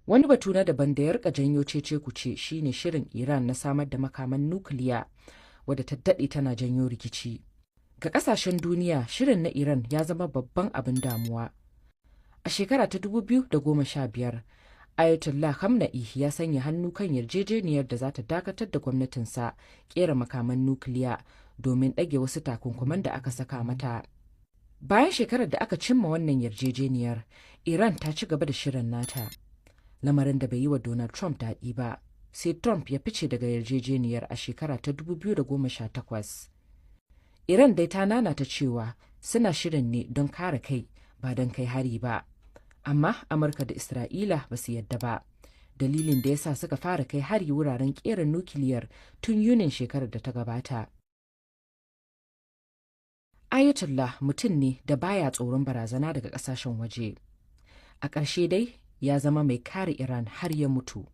Wani batu na daban da ya rika janyo cece kuce shine shirin Iran na samar da makaman nukiliya, wadda ta daɗe tana janyo rikici. Ga ƙasashen duniya, shirin na Iran ya zama babban abin damuwa. A shekara ta 2015, Ayatollah Khamenei ya sanya hannu kan yarjejeniyar da za ta dakatar da gwamnatinsa kera makaman nukiliya domin ɗage wasu takunkuman da aka saka mata. Bayan shekarar da aka cimma wannan yarjejeniyar, Iran ta ci gaba da shirin nata. Lamarin da bai yi wa Donald Trump daɗi ba, sai Trump ya fice daga yarjejeniyar a shekara ta 2018. Iran dai ta nanata cewa suna shirin ne don kare kai, ba don kai hari ba. Amma Amurka da Isra'ila ba su yadda ba. Dalilin da ya sa suka fara kai hari wuraren kera nukiliyar tun Yunin shekarar da ta gabata. Ayatollah mutum ne da baya tsoron barazana daga kasashen waje. A ƙarshe dai ya zama mai kare Iran har ya mutu.